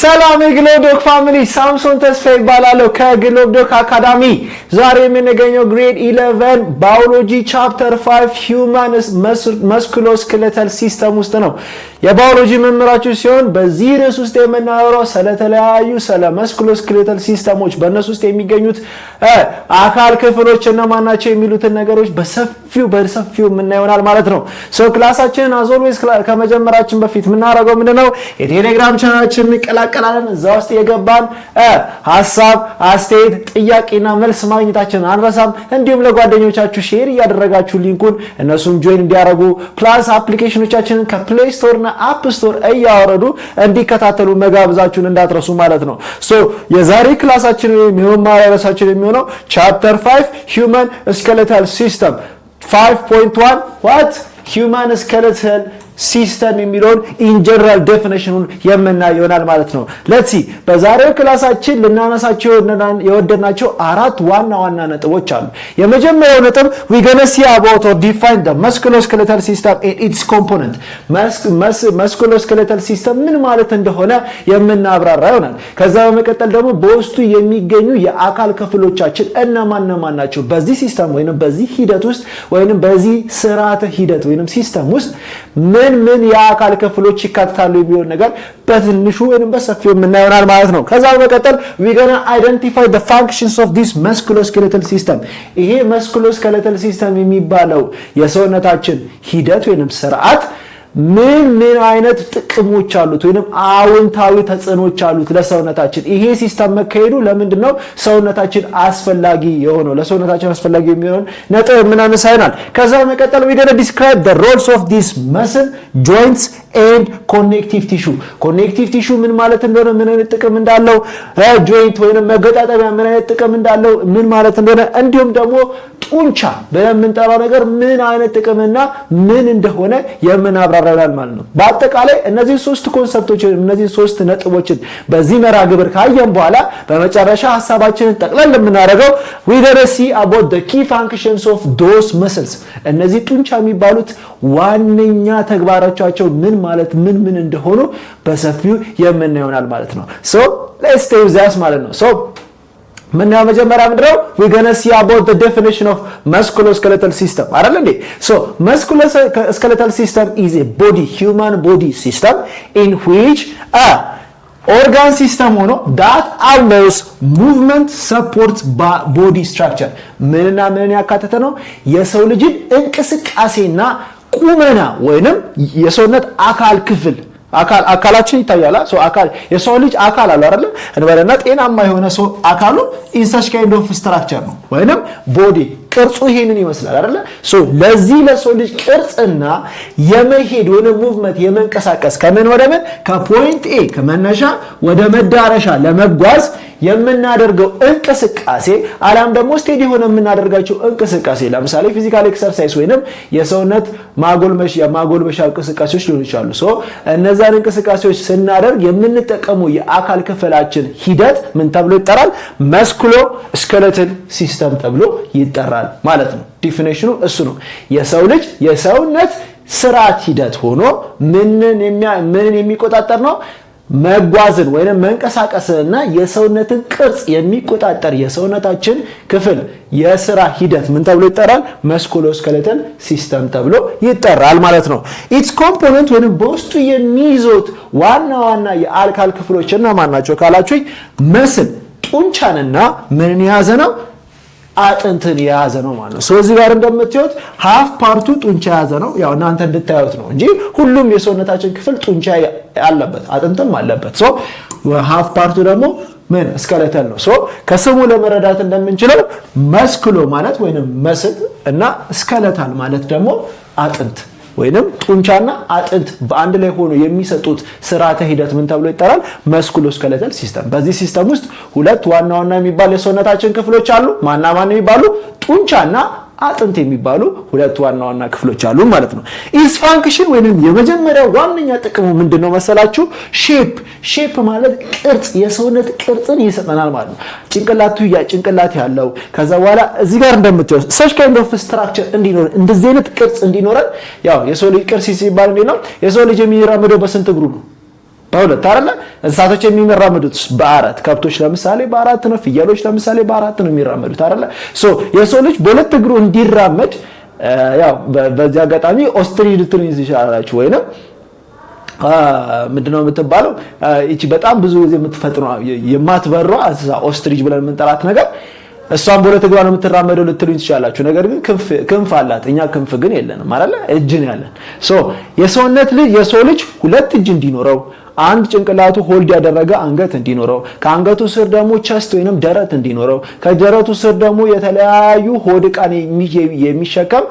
ሰላም የግሎብ family፣ ሳምሶን ተስፋ ይባላለሁ ከግሎብ ዶክ አካዳሚ። ዛሬ የምንገኘው grade 11 biology chapter 5 human musculoskeletal system ውስጥ ነው። የባዮሎጂ መምህራችሁ ሲሆን በዚህ ርዕስ ውስጥ የምናወራው ስለተለያዩ ስለ musculoskeletal system ኦች፣ በእነሱ ውስጥ የሚገኙት አካል ክፍሎች እነማን ናቸው የሚሉትን ነገሮች በሰፊው በሰፊው የምናየው ይሆናል ማለት ነው። So class ኣችንን as always ከመጀመራችን በፊት የምናደርገው ምንድነው? የቴሌግራም ቻናላችንን እንቀላቀላለን። እዛ ውስጥ የገባን ሀሳብ፣ አስተያየት፣ ጥያቄና መልስ ማግኘታችንን አንረሳም። እንዲሁም ለጓደኞቻችሁ share እያደረጋችሁ link ኡን እነሱም join እንዲያደርጉ፣ plus application ኦቻችንን ከ Play Store እና App Store እያወረዱ እንዲከታተሉ መጋበዛችሁን እንዳትረሱ ማለት ነው። So የዛሬ class ኣችን ወይም የመማሪያ ርዕሳችን የሚሆነው chapter 5 human skeletal system 5.1 what human skeletal system የሚለውን in general definition ኑን የምናይ ይሆናል ማለት ነው። Let's see፣ በዛሬው class ኣችን ልናነሳቸው የወደድናቸው አራት ዋና ዋና ነጥቦች አሉ። የመጀመሪያው ነጥብ we gonna see about or define the musculoskeletal system and its component፣ musculoskeletal system ምን ማለት እንደሆነ የምናብራራ ይሆናል። ከዛ በመቀጠል ደግሞ በውስጡ የሚገኙ የአካል ክፍሎቻችን እነማን እነማን ናቸው፣ በዚህ system ወይንም በዚህ ሂደት ውስጥ ወይንም በዚህ ስርዓተ ሂደት ወይንም system ውስጥ ምን ምን የአካል ክፍሎች ይካተታሉ የሚለውን ነገር በትንሹ ወይንም በሰፊው የምናየው ይሆናል ማለት ነው። ከዛ በመቀጠል we gonna identify the functions of this musculoskeletal system። ይሄ musculoskeletal system የሚባለው የሰውነታችን ሂደት ወይንም ስርዓት ምን ምን አይነት ጥቅሞች አሉት ወይንም አዎንታዊ ተጽዕኖች አሉት ለሰውነታችን? ይሄ system መካሄዱ ለምንድን ነው ሰውነታችን አስፈላጊ የሆነው? ለሰውነታችን አስፈላጊ የሚሆነውን ነጥብ የምናነሳ ይሆናል። ከዛ በመቀጠል we gonna describe the roles of this muscle, joints and connective tissue። Connective tissue ምን ማለት እንደሆነ፣ ምን አይነት ጥቅም እንዳለው፣ joint ወይንም መገጣጠሚያ ምን አይነት ጥቅም እንዳለው፣ ምን ማለት እንደሆነ፣ እንዲሁም ደግሞ ጡንቻ ብለን የምንጠራው ነገር ምን አይነት ጥቅምና ምን እንደሆነ የምናብራራ ይሆናል ማለት ነው። በአጠቃላይ እነዚህ ሶስት concept ኦችን፣ እነዚህ ሶስት ነጥቦችን በዚህ መርሃ ግብር ካየን በኋላ በመጨረሻ ሀሳባችንን ጠቅለል የምናደርገው we gonna see about the key functions of those muscles፣ እነዚህ ጡንቻ የሚባሉት ዋነኛ ተግባሮቻቸው ምን ማለት ምን ምን እንደሆኑ በሰፊው የምናየው ይሆናል ማለት ነው። So let's stay with us ማለት ነው። So ምናየው መጀመሪያ ምንድነው? We gonna see about the definition of musculoskeletal system አይደል እንዴ? So musculoskeletal system is a body human body system in which a organ system ሆኖ that allows movement, support body structure። ምንና ምንን ያካተተ ነው? የሰው ልጅን እንቅስቃሴና ቁመና ወይንም የሰውነት አካል ክፍል፣ አካል አካላችን ይታያል። So አካል የሰው ልጅ አካል አለው አይደለ? እንበለና ጤናማ የሆነ ሰው አካሉ in such kind of structure ነው ወይንም body ቅርጹ ይሄንን ይመስላል አይደለ? So ለዚህ ለሰው ልጅ ቅርጽና የመሄድ ወይንም movement፣ የመንቀሳቀስ፣ ከምን ወደ ምን፣ ከ point A ከመነሻ ወደ መዳረሻ ለመጓዝ የምናደርገው እንቅስቃሴ አሊያም ደግሞ steady የሆነ የምናደርጋቸው እንቅስቃሴ፣ ለምሳሌ physical exercise ወይንም የሰውነት ማጎልመሻ እንቅስቃሴዎች ሊሆኑ ይችላሉ። So እነዛን እንቅስቃሴዎች ስናደርግ የምንጠቀመው የአካል ክፍላችን ሂደት ምን ተብሎ ይጠራል? Musculoskeletal system ተብሎ ይጠራል ማለት ነው። Definition ኑ እሱ ነው። የሰው ልጅ የሰውነት ስርዓት ሂደት ሆኖ ምንን የሚቆጣጠር ነው? መጓዝን ወይም መንቀሳቀስንና የሰውነትን ቅርጽ የሚቆጣጠር የሰውነታችን ክፍል የስራ ሂደት ምን ተብሎ ይጠራል? Musculoskeletal system ተብሎ ይጠራል ማለት ነው። Its component ወይም በውስጡ የሚይዙት ዋና ዋና የአካል ክፍሎች እነማን ናቸው ካላችሁኝ፣ muscle ጡንቻንና ምንን የያዘ ነው? አጥንትን የያዘ ነው ማለት ነው። እዚህ ጋር እንደምታዩት half part ኡ ጡንቻ የያዘ ነው። ያው እናንተ እንድታዩት ነው እንጂ ሁሉም የሰውነታችን ክፍል ጡንቻ ያለበት አጥንትም አለበት። So half part ኡ ደግሞ ምን skeletal ነው። So ከስሙ ለመረዳት እንደምንችለው musculo ማለት ወይንም muscle እና skeletal ማለት ደግሞ አጥንት ወይንም ጡንቻና አጥንት በአንድ ላይ ሆኖ የሚሰጡት ስርዓተ ሂደት ምን ተብሎ ይጠራል? Musculoskeletal system። በዚህ system ውስጥ ሁለት ዋና ዋና የሚባሉ የሰውነታችን ክፍሎች አሉ። ማንና ማን የሚባሉ? ጡንቻና አጥንት የሚባሉ ሁለት ዋና ዋና ክፍሎች አሉ ማለት ነው። Its function ወይንም የመጀመሪያው ዋነኛ ጥቅሙ ምንድን ነው መሰላችሁ? Shape። Shape ማለት ቅርጽ፣ የሰውነት ቅርጽን ይሰጠናል ማለት ነው። ጭንቅላቱ ጭንቅላት ያለው፣ ከዛ በኋላ እዚህ ጋር እንደምታዩት such kind of structure እንዲኖረን፣ እንደዚህ አይነት ቅርጽ እንዲኖረን። ያው የሰው ልጅ ቅርጽ ሲባል እንዴት ነው? የሰው ልጅ የሚራመደው በስንት እግሩ ነው? በሁለት አይደለ? እንስሳቶች የሚራመዱት በአራት፣ ከብቶች ለምሳሌ በአራት ነው። ፍየሎች ለምሳሌ በአራት ነው የሚራመዱት አይደለ? So የሰው ልጅ በሁለት እግሩ እንዲራመድ፣ ያው በዚህ አጋጣሚ ostrich ልትሉኝ ትችላላችሁ፣ ወይንም ምንድነው የምትባለው ይቺ በጣም ብዙ ጊዜ የምትፈጥነው የማትበሯ እንስሳ፣ ostrich ብለን የምንጠራት ነገር፣ እሷን በሁለት እግሯ ነው የምትራመደው ልትሉኝ ትችላላችሁ። ነገር ግን ክንፍ አላት። እኛ ክንፍ ግን የለንም አይደለ? እጅ ነው ያለን። So የሰውነት ልጅ የሰው ልጅ ሁለት እጅ እንዲኖረው፣ አንድ ጭንቅላቱ hold ያደረገ አንገት እንዲኖረው፣ ከአንገቱ ስር ደግሞ chest ወይንም ደረት እንዲኖረው፣ ከደረቱ ስር ደግሞ የተለያዩ ሆድ ዕቃን የሚሸከም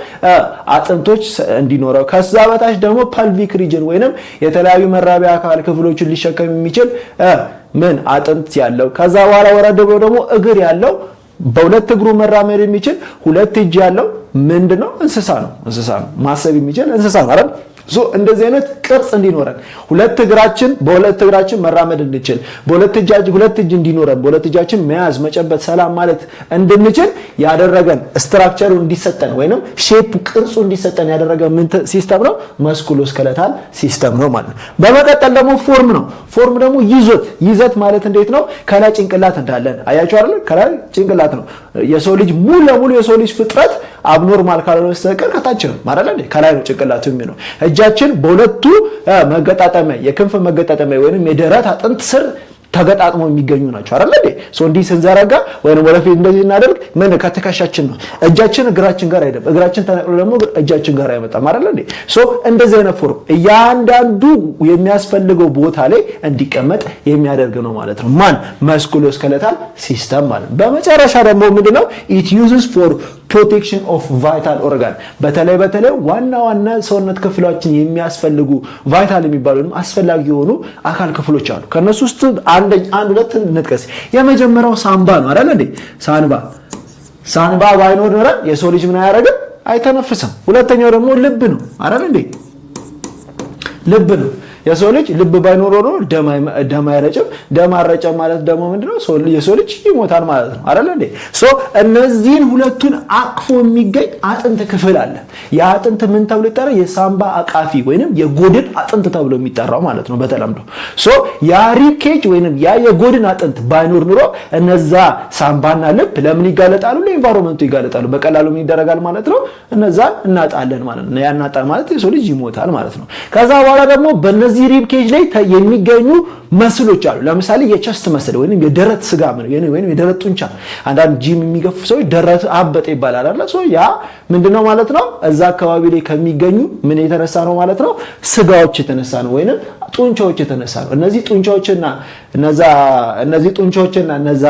አጥንቶች እንዲኖረው፣ ከዛ በታች ደግሞ pelvic region ወይንም የተለያዩ መራቢያ አካል ክፍሎችን ሊሸከም የሚችል ምን አጥንት ያለው፣ ከዛ በኋላ ወረድ ብሎ ደግሞ እግር ያለው፣ በሁለት እግሩ መራመድ የሚችል፣ ሁለት እጅ ያለው ምንድነው? እንስሳ ነው። እንስሳ ነው። ማሰብ የሚችል እንስሳ ነው አይደል? So እንደዚህ አይነት ቅርጽ እንዲኖረን፣ ሁለት እግራችን በሁለት እግራችን መራመድ እንድንችል፣ በሁለት እጃችን ሁለት እጅ እንዲኖረን፣ በሁለት እጃችን መያዝ፣ መጨበጥ፣ ሰላም ማለት እንድንችል ያደረገን፣ structure ኡ እንዲሰጠን ወይንም shape ቅርጹ እንዲሰጠን ያደረገ ምን system ነው? Musculoskeletal system ነው ማለት ነው። በመቀጠል ደግሞ form ነው። Form ደግሞ ይዘት። ይዘት ማለት እንዴት ነው? ከላይ ጭንቅላት እንዳለን አያችሁ አይደል? ከላይ ጭንቅላት ነው። የሰው ልጅ ሙሉ ለሙሉ የሰው ልጅ ፍጥረት abnormal ካልሆነ በስተቀር ከታች ነው ማለት አይደል? ከላይ ነው ጭንቅላቱ የሚሆነው። እጃችን በሁለቱ መገጣጠሚያ፣ የክንፍ መገጣጠሚያ ወይንም የደረት አጥንት ስር ተገጣጥሞ የሚገኙ ናቸው አይደል እንዴ? So እንዲህ ስንዘረጋ ወይንም ወደፊት እንደዚህ እናደርግ ምን ከትከሻችን ነው። እጃችን እግራችን ጋር አይደለም። እግራችን ተነቅሎ ደግሞ እጃችን ጋር አይመጣም አይደል እንዴ? So እንደዚህ አይነት form እያንዳንዱ የሚያስፈልገው ቦታ ላይ እንዲቀመጥ የሚያደርግ ነው ማለት ነው። ማን? Musculoskeletal system ማለት ነው። በመጨረሻ ደግሞ ምንድነው? It uses for protection of vital organ። በተለይ በተለይ ዋና ዋና ሰውነት ክፍሎችን የሚያስፈልጉ vital የሚባሉ ወይም አስፈላጊ የሆኑ አካል ክፍሎች አሉ። ከነሱ ውስጥ አንድ አንድ ሁለት እንጥቀስ። የመጀመሪያው ሳምባ ነው አይደል እንዴ? ሳንባ ባይኖር ኖሮ የሰው ልጅ ምን አያደርግም? አይተነፍስም። ሁለተኛው ደግሞ ልብ ነው አይደል እንዴ? ልብ ነው። የሰው ልጅ ልብ ባይኖረው ኖሮ ደም አይረጭም። ደም አልረጨ ማለት ደግሞ ምንድነው? የሰው ልጅ ይሞታል ማለት ነው አይደል እንዴ? So እነዚህን ሁለቱን አቅፎ የሚገኝ አጥንት ክፍል አለ። ያ አጥንት ምን ተብሎ ይጠራል? የሳምባ አቃፊ ወይንም የጎድን አጥንት ተብሎ የሚጠራው ማለት ነው በተለምዶ። So ያ rib cage ወይንም ያ የጎድን አጥንት ባይኖር ኑሮ እነዛ ሳምባና ልብ ለምን ይጋለጣሉ? ለ environment ኡ ይጋለጣሉ። በቀላሉ ምን ይደረጋል ማለት ነው? እነዛን እናጣለን ማለት ነው። ያ እናጣ ማለት የሰው ልጅ ይሞታል ማለት ነው። ከዛ በኋላ ደግሞ በእነዚህ rib cage ላይ የሚገኙ muscle ኦች አሉ። ለምሳሌ የ chest muscle ወይም የደረት ስጋ ወይም የደረት ጡንቻ። አንዳንድ ጂም የሚገፉ ሰዎች ደረት አበጠ ይባላል አይደል? So ያ ምንድነው ማለት ነው? እዛ አካባቢ ላይ ከሚገኙ ምን የተነሳ ነው ማለት ነው? ስጋዎች የተነሳ ነው ወይንም ጡንቻዎች የተነሳ ነው። እነዚህ ጡንቻዎችና እነዛ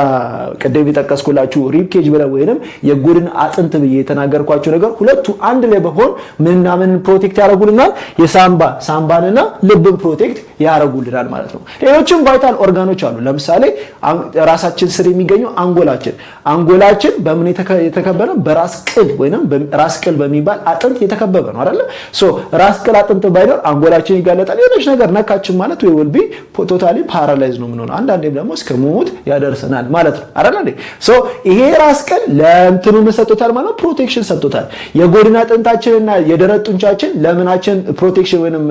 ቅድም የጠቀስኩላችሁ rib cage ብለን ወይንም የጎድን አጥንት ብዬ የተናገርኳቸው ነገር ሁለቱ አንድ ላይ በሆን ምንና ምን protect ያደርጉልናል? የሳምባ ሳምባንና ልብን protect ያደርጉልናል ማለት ነው። ሌሎችም vital organ ኦች አሉ። ለምሳሌ ራሳችን ስር የሚገኘው አንጎላችን። አንጎላችን በምን የተከበበ ነው? በራስ ቅል ወይንም ራስ ቅል በሚባል አጥንት የተከበበ ነው አይደለ? So ራስ ቅል አጥንት ባይኖር አንጎላችን ይጋለጣል። የሆነች ነገር ነካችን ማለት we will be totally paralyze ነው የምንሆነው። አንዳንዴም ደግሞ እስከ ሞት ያደርሰናል ማለት ነው አይደለ እንዴ? So ይሄ ራስ ቅል ለእንትኑ ምን ሰጥቶታል ማለት ነው? Protection ሰጥቶታል። የጎድን አጥንታችንና የደረት ጡንቻችን ለምናችን protection ወይንም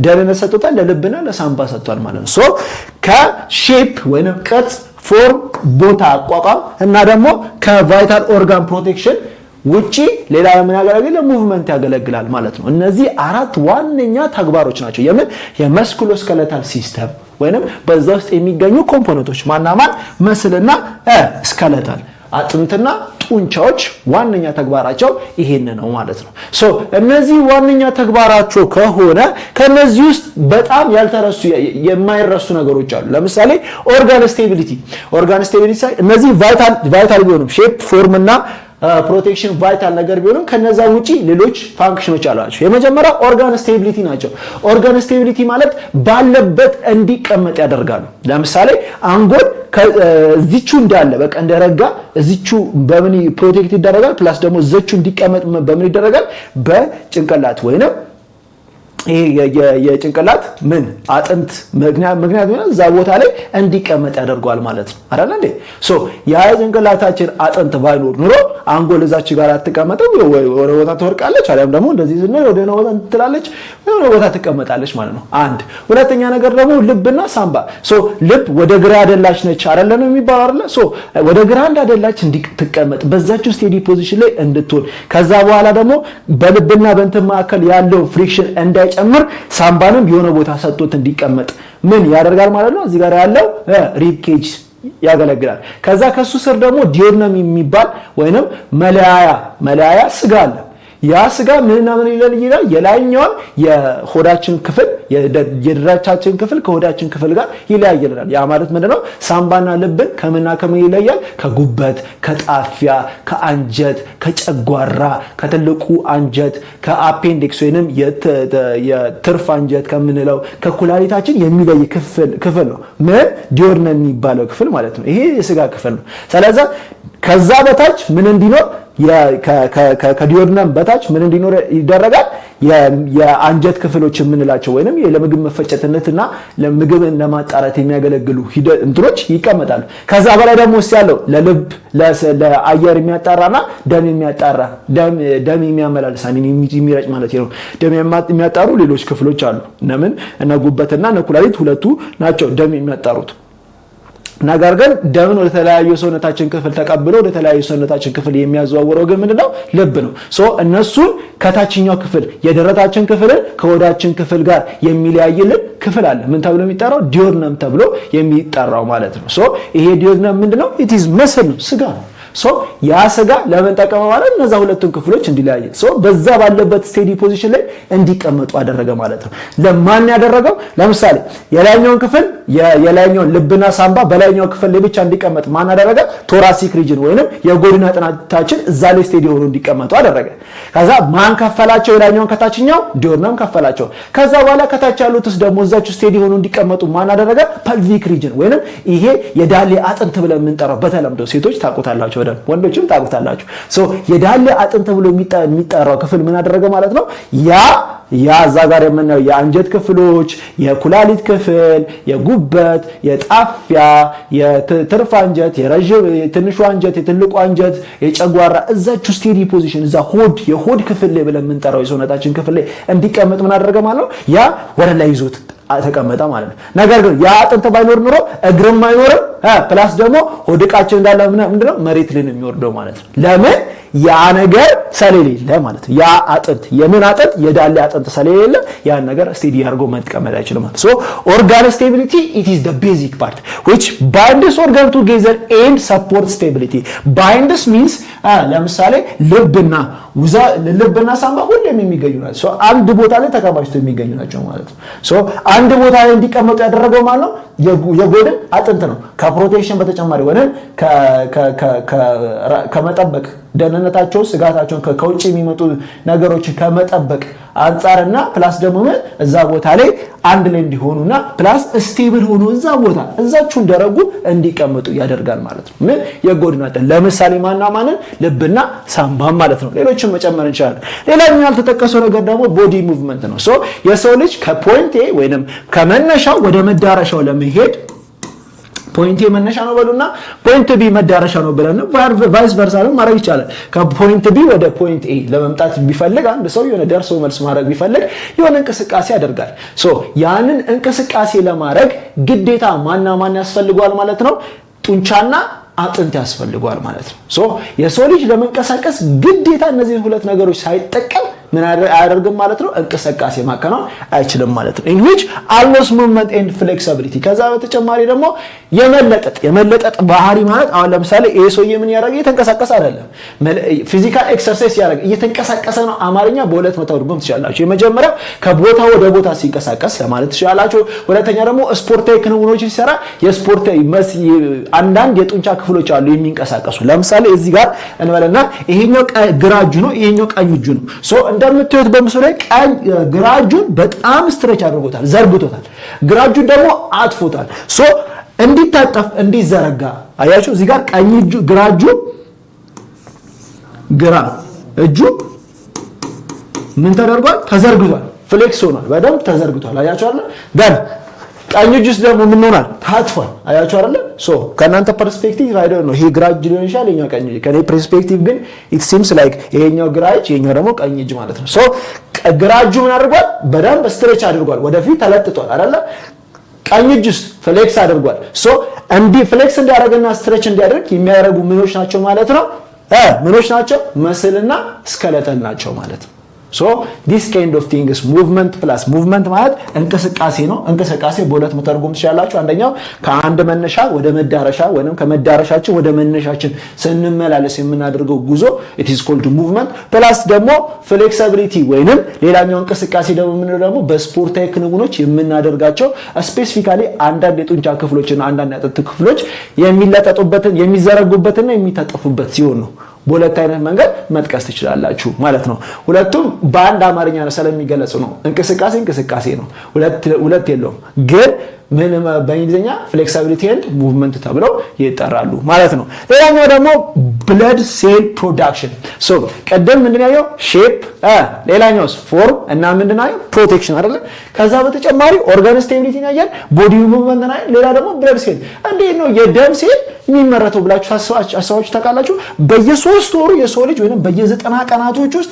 ደህንነት ሰጥቶታል? ለልብና ለሳምባ ሰጥቷል ማለት ነው። So ከ shape ወይንም ቅርጽ፣ form፣ ቦታ አቋቋም እና ደግሞ ከ vital organ protection ውጪ ሌላ ለምን ያገለግላል? ለ movement ያገለግላል ማለት ነው። እነዚህ አራት ዋነኛ ተግባሮች ናቸው። የምን? የ musculoskeletal system ወይንም በዛ ውስጥ የሚገኙ component ኦች ማናማን? Muscle ና skeletal፣ አጥንትና ጡንቻዎች ዋነኛ ተግባራቸው ይሄን ነው ማለት ነው። So እነዚህ ዋነኛ ተግባራቸው ከሆነ ከነዚህ ውስጥ በጣም ያልተረሱ የማይረሱ ነገሮች አሉ። ለምሳሌ organ stability። Organ stability እነዚህ vital ቢሆኑም፣ shape፣ form እና protection vital ነገር ቢሆንም ከነዛ ውጪ ሌሎች function ኦች አሏቸው። የመጀመሪያው organ stability ናቸው። Organ stability ማለት ባለበት እንዲቀመጥ ያደርጋሉ። ለምሳሌ አንጎል እዚቹ እንዳለ በቃ እንደረጋ እዚቹ በምን protect ይደረጋል? Plus ደግሞ እዚቹ እንዲቀመጥ በምን ይደረጋል? በጭንቅላት ወይንም ይሄ የጭንቅላት ምን አጥንት ምክንያት እዛ ቦታ ላይ እንዲቀመጥ ያደርገዋል ማለት ነው፣ አይደል እንዴ? So ያ የጭንቅላታችን አጥንት ባይኖር ኑሮ አንጎል እዛች ጋር አትቀመጥም፣ ወደ ቦታ ትወርቃለች፣ አሊያም ደግሞ እንደዚህ ስንል ወደ ቦታ ትላለች፣ ወደ ቦታ ትቀመጣለች ማለት ነው። አንድ ሁለተኛ ነገር ደግሞ ልብና ሳምባ። So ልብ ወደ ግራ ያደላች ነች አይደለ ነው የሚባለው፣ አይደለ? So ወደ ግራ እንዳደላች እንድትቀመጥ፣ በዛች steady position ላይ እንድትሆን፣ ከዛ በኋላ ደግሞ በልብና በእንትን መካከል ያለው friction እንዳይጨምር ሳምባንም የሆነ ቦታ ሰጥቶት እንዲቀመጥ ምን ያደርጋል ማለት ነው። እዚህ ጋር ያለው rib cage ያገለግላል። ከዛ ከሱ ስር ደግሞ duodenum የሚባል ወይንም መለያያ ስጋ አለ። ያ ስጋ ምንና ምን ይላል? የላይኛውን የሆዳችን ክፍል፣ የደረታችን ክፍል ከሆዳችን ክፍል ጋር ይለያይልናል። ያ ማለት ምንድነው? ሳምባና ልብን ከምንና ከምን ይለያል? ከጉበት፣ ከጣፊያ፣ ከአንጀት፣ ከጨጓራ፣ ከትልቁ አንጀት፣ ከ appendix ወይንም የትርፍ አንጀት ከምንለው፣ ከኩላሊታችን የሚለይ ክፍል ነው። ምን duodenum የሚባለው ክፍል ማለት ነው። ይሄ የስጋ ክፍል ነው። ስለዚህ ከዛ በታች ምን እንዲኖር፣ ከ duodenum በታች ምን እንዲኖር ይደረጋል? የአንጀት ክፍሎች የምንላቸው ወይንም ለምግብ መፈጨትነትና ለምግብን ለማጣራት የሚያገለግሉ እንትኖች ይቀመጣሉ። ከዛ በላይ ደግሞ ውስጥ ያለው ለልብ ለአየር የሚያጣራና ደም የሚያጣራ፣ ደም የሚያመላልስ፣ የሚረጭ ማለት ነው። ደም የሚያጣሩ ሌሎች ክፍሎች አሉ። እነምን? እነ ጉበትና እነ ኩላሊት ሁለቱ ናቸው ደም የሚያጣሩት። ነገር ግን ደምን ወደ ተለያዩ ሰውነታችን ክፍል ተቀብሎ ወደ ተለያዩ ሰውነታችን ክፍል የሚያዘዋውረው ግን ምንድነው? ልብ ነው። So እነሱን ከታችኛው ክፍል፣ የደረታችን ክፍልን ከሆዳችን ክፍል ጋር የሚለያይልን ክፍል አለ። ምን ተብሎ የሚጠራው? Duodenum ተብሎ የሚጠራው ማለት ነው። So ይሄ duodenum ምንድነው? It is muscle ነው፣ ስጋ ነው። So ያ ስጋ ለምን ጠቀመ ማለት እነዛ ሁለቱን ክፍሎች እንዲለያይ፣ so በዛ ባለበት steady position ላይ እንዲቀመጡ አደረገ ማለት ነው። ለማን ያደረገው? ለምሳሌ የላይኛውን ክፍል፣ የላይኛውን ልብና ሳምባ በላይኛው ክፍል ላይ ብቻ እንዲቀመጥ ማን አደረገ? Thoracic region ወይንም የጎድን አጥንታችን እዛ ላይ steady ሆኖ እንዲቀመጡ አደረገ። ከዛ ማን ከፈላቸው? የላይኛውን ከታችኛው duodenum ከፈላቸው። ከዛ በኋላ ከታች ያሉትስ ደግሞ እዛች steady ሆኖ እንዲቀመጡ ማን አደረገ? Pelvic region ወይንም ይሄ የዳሌ አጥንት ብለን የምንጠራው፣ በተለምዶ ሴቶች ታውቁታላችሁ በደንብ፣ ወንዶችም ታውቁታላችሁ። So የዳሌ አጥንት ብሎ የሚጠራው ክፍል ምን አደረገ ማለት ነው? ያ እዛ ጋር የምናየው የአንጀት ክፍሎች፣ የኩላሊት ክፍል፣ የጉበት፣ የጣፊያ፣ የትርፍ አንጀት፣ የረዥም የትንሹ አንጀት፣ የትልቁ አንጀት፣ የጨጓራ እዛች steady position እዛ ሆድ የሆድ ክፍል ላይ ብለን የምንጠራው የሰውነታችን ክፍል ላይ እንዲቀመጥ ምን አደረገ ማለት ነው? ያ ወደ ላይ ይዞት ተቀመጠ ማለት ነው። ነገር ግን ያ አጥንት ባይኖር ኑሮ እግርም አይኖርም። Plus ደግሞ ሆድ ዕቃችን እንዳለ ምንድነው መሬት ላይ ነው የሚወርደው ማለት ነው። ለምን? ያ ነገር ስለሌለ ማለት ነው። ያ አጥንት፣ የምን አጥንት? የዳሌ አጥንት ስለሌለ ያን ነገር steady አድርጎ መቀመጥ አይችልም ማለት። So organ stability, it is the basic part which binds organ together and support stability። Binds means ለምሳሌ ልብና ሳምባ ሁሌም የሚገኙ ናቸው። So አንድ ቦታ ላይ ተከማችተው የሚገኙ ናቸው ማለት ነው። So አንድ ቦታ ላይ እንዲቀመጡ ያደረገው ማለት ነው የጎድን አጥንት ነው። ከ protection በተጨማሪ ወይም ከመጠበቅ፣ ደህንነታቸው ስጋታቸውን ከውጭ የሚመጡ ነገሮችን ከመጠበቅ አንጻርና plus ደግሞ ምን እዛ ቦታ ላይ አንድ ላይ እንዲሆኑና plus stable ሆኖ እዛ ቦታ እዛችሁ እንደረጉ እንዲቀመጡ ያደርጋል ማለት ነው። ምን? የጎድን አጥንት። ለምሳሌ ማንና ማንን? ልብና ሳምባም ማለት ነው። ሌሎችን መጨመር እንችላለን። ሌላኛው ያልተጠቀሰው ነገር ደግሞ body movement ነው። So የሰው ልጅ ከ point A ወይንም ከመነሻው ወደ መዳረሻው ለመሄድ፣ point A መነሻ ነው በሉና point B መዳረሻ ነው ብለን vice versa ማድረግ ይቻላል። ከ point B ወደ point A ለመምጣት ቢፈልግ አንድ ሰው፣ የሆነ ደርሶ መልስ ማድረግ ቢፈልግ የሆነ እንቅስቃሴ ያደርጋል። So ያንን እንቅስቃሴ ለማድረግ ግዴታ ማንና ማን ያስፈልገዋል ማለት ነው? ጡንቻና አጥንት ያስፈልገዋል ማለት ነው። So የሰው ልጅ ለመንቀሳቀስ ግዴታ እነዚህን ሁለት ነገሮች ሳይጠቀም ምን አያደርግም ማለት ነው? እንቅስቃሴ ማከናወን አይችልም ማለት ነው። In which allows movement and flexibility። ከዛ በተጨማሪ ደግሞ የመለጠጥ ባህሪ ማለት አሁን ለምሳሌ ይሄ ሰውዬ ምን ያደረገ? እየተንቀሳቀሰ አይደለም፣ physical exercise ያደረገ እየተንቀሳቀሰ ነው። አማርኛ በሁለት መተርጎም ትችላላችሁ። የመጀመሪያው ከቦታ ወደ ቦታ ሲንቀሳቀስ ለማለት ትችላላችሁ። ሁለተኛ ደግሞ ስፖርታዊ ክንውኖች ሲሰራ የስፖርታዊ አንዳንድ የጡንቻ ክፍሎች አሉ የሚንቀሳቀሱ። ለምሳሌ እዚህ ጋር እንበልና ይሄኛው ግራ እጁ ነው፣ ይሄኛው ቀኝ እጁ ነው። So እንደምታዩት በምስሉ ላይ ቀኝ ግራ እጁን በጣም stretch አድርጎታል፣ ዘርግቶታል። ግራ እጁን ደግሞ አጥፎታል። So እንዲታጠፍ እንዲዘረጋ አያችሁ። እዚህ ጋር ቀኝ እጁ ግራ እጁ ምን ተደርጓል? ተዘርግቷል። Flex ሆኗል፣ በደንብ ተዘርግቷል። አያችሁ አይደለ? Then ቀኝ እጅ ውስጥ ደግሞ ምን ሆኗል? ታጥፏል። አያችሁ አይደለ? So ከእናንተ perspective I don't know ይሄ ግራ እጅ ሊሆን ይችላል፣ ይሄኛው ቀኝ እጅ። ከኔ perspective ግን it seems like ይሄኛው ግራ እጅ ይሄኛው ደግሞ ቀኝ እጅ ማለት ነው። So ግራ እጁ ምን አድርጓል? በደንብ stretch አድርጓል፣ ወደፊት ተለጥጧል አይደለ? ቀኝ እጅ ውስጥ flex አድርጓል። So እንዲህ flex እንዲያደርግና stretch እንዲያደርግ የሚያደርጉ ምኖች ናቸው ማለት ነው። ምኖች ናቸው? Muscle ና skeletal ናቸው ማለት ነው። So this kind of things movement plus movement ማለት እንቅስቃሴ ነው። እንቅስቃሴ በሁለት መተርጎም ትችላላችሁ። አንደኛው ከአንድ መነሻ ወደ መዳረሻ ወይም ከመዳረሻችን ወደ መነሻችን ስንመላለስ የምናደርገው ጉዞ it is called movement። Plus ደግሞ flexibility ወይንም ሌላኛው እንቅስቃሴ ደግሞ የምንለው ደግሞ በስፖርታዊ ክንውኖች የምናደርጋቸው specifically አንዳንድ የጡንቻ ክፍሎችና አንዳንድ የአጥንት ክፍሎች የሚለጠጡበትን፣ የሚዘረጉበትና የሚታጠፉበት ሲሆን ነው። በሁለት አይነት መንገድ መጥቀስ ትችላላችሁ ማለት ነው። ሁለቱም በአንድ አማርኛ ነው ስለሚገለጹ ነው። እንቅስቃሴ እንቅስቃሴ ነው፣ ሁለት የለውም። ግን ምን በእንግሊዝኛ flexibility and movement ተብለው ይጠራሉ ማለት ነው። ሌላኛው ደግሞ blood cell production። So ቅድም ምንድን ያየው shape፣ ሌላኛውስ form እና ምንድን ያየው protection አይደለ? ከዛ በተጨማሪ organ stability ያየን፣ body movement ያየን። ሌላ ደግሞ blood cell። እንዴት ነው የደም ሴል የሚመረተው ብላችሁ አስባችሁ ታውቃላችሁ? በየ3 ወሩ የሰው ልጅ ወይም በየ90 ቀናቶች ውስጥ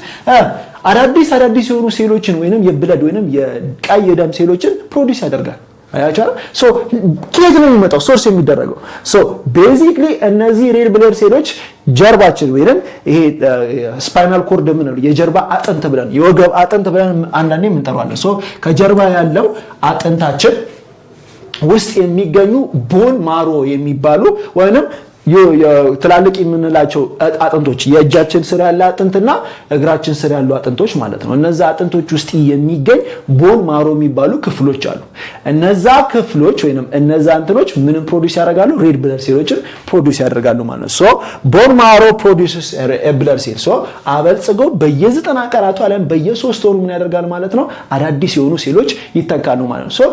አዳዲስ አዳዲስ የሆኑ ሴሎችን ወይም የ blood ወይም የቀይ የደም ሴሎችን produce ያደርጋል። አያችሁ አይደል? So ከየት ነው የሚመጣው source የሚደረገው? So basically እነዚህ red blood ሴሎች ጀርባችን ወይም ይሄ spinal cord የምንለው የጀርባ አጥንት ብለን፣ የወገብ አጥንት ብለን አንዳንዴ የምንጠራዋለን። So ከጀርባ ያለው አጥንታችን ውስጥ የሚገኙ bone marrow የሚባሉ ወይንም ትላልቅ የምንላቸው አጥንቶች፣ የእጃችን ስር ያለ አጥንትና እግራችን ስር ያሉ አጥንቶች ማለት ነው። እነዛ አጥንቶች ውስጥ የሚገኝ bone marrow የሚባሉ ክፍሎች አሉ። እነዛ ክፍሎች ወይንም እነዛ እንትኖች ምንም produce ያደርጋሉ? Red blood ሴሎችን produce ያደርጋሉ ማለት ነው። So bone marrow produces blood cell። So አበልጽገው በየ90 ቀናቱ አሊያም በየ3 ወሩ ምን ያደርጋል ማለት ነው? አዳዲስ የሆኑ ሴሎች ይተካሉ ማለት ነው። So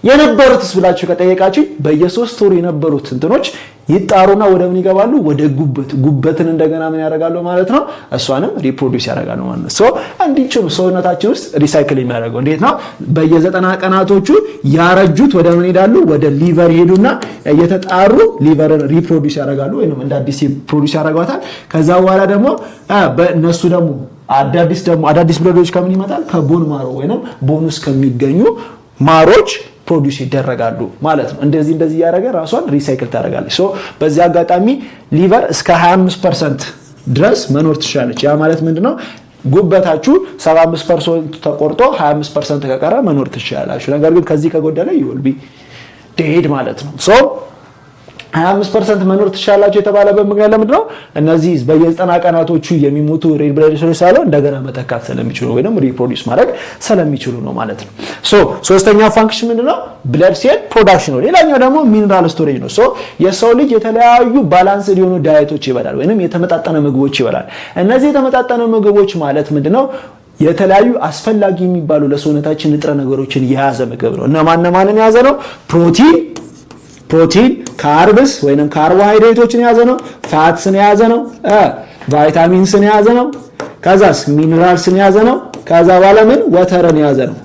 የነበሩትስ ብላችሁ ከጠየቃችሁ በየ3 ወሩ የነበሩት እንትኖች ይጣሩና ወደ ምን ይገባሉ? ወደ ጉበት። ጉበትን እንደገና ምን ያደርጋሉ ማለት ነው? እሷንም reproduce ያደርጋሉ ማለት ነው። So እንዲችም ሰውነታችን ውስጥ recycle የሚያደርገው እንዴት ነው? በየ90 ቀናቶቹ ያረጁት ወደ ምን ይሄዳሉ? ወደ liver ይሄዱና እየተጣሩ liver ን reproduce ያደርጋሉ ወይም እንደ አዲስ produce ያደርጓታል። ከዛ በኋላ ደግሞ በእነሱ ደግሞ አዳዲስ blood ኦች ከምን ይመጣል? ከ bone marrow ወይንም bone ውስጥ ከሚገኙ marrow ኦች produce ይደረጋሉ ማለት ነው። እንደዚህ እንደዚህ እያደረገ ራሷን recycle ታደርጋለች። So በዚህ አጋጣሚ liver እስከ 25% ድረስ መኖር ትችላለች። ያ ማለት ምንድነው? ጉበታችሁ 75% ተቆርጦ 25% ከቀረ መኖር ትችላላችሁ። ነገር ግን ከዚህ ከጎደለ you will be dead ማለት ነው። So 25% መኖር ትችላላችሁ የተባለበት ምክንያት ለምንድን ነው? እነዚህ በየ90 ቀናቶቹ የሚሞቱ red blood ሴሎች ሳለው እንደገና መተካት ስለሚችሉ ወይም reproduce ማድረግ ስለሚችሉ ነው ማለት ነው። So ሶስተኛው function ምንድነው? Blood cell production ነው። ሌላኛው ደግሞ mineral storage ነው። So የሰው ልጅ የተለያዩ balanced የሆኑ diet ኦች ይበላል ወይም የተመጣጠነ ምግቦች ይበላል። እነዚህ የተመጣጠነ ምግቦች ማለት ምንድነው? የተለያዩ አስፈላጊ የሚባሉ ለሰውነታችን ንጥረ ነገሮችን የያዘ ምግብ ነው። እነማን እነማንን የያዘ ነው? ፕሮቲን፣ carbs ወይንም ካርቦሃይድሬቶችን የያዘ ነው። Fats ን የያዘ ነው። ቫይታሚንስን የያዘ ነው። ከዛስ minerals ን የያዘ ነው። ከዛ በኋላ ምን water ን የያዘ ነው።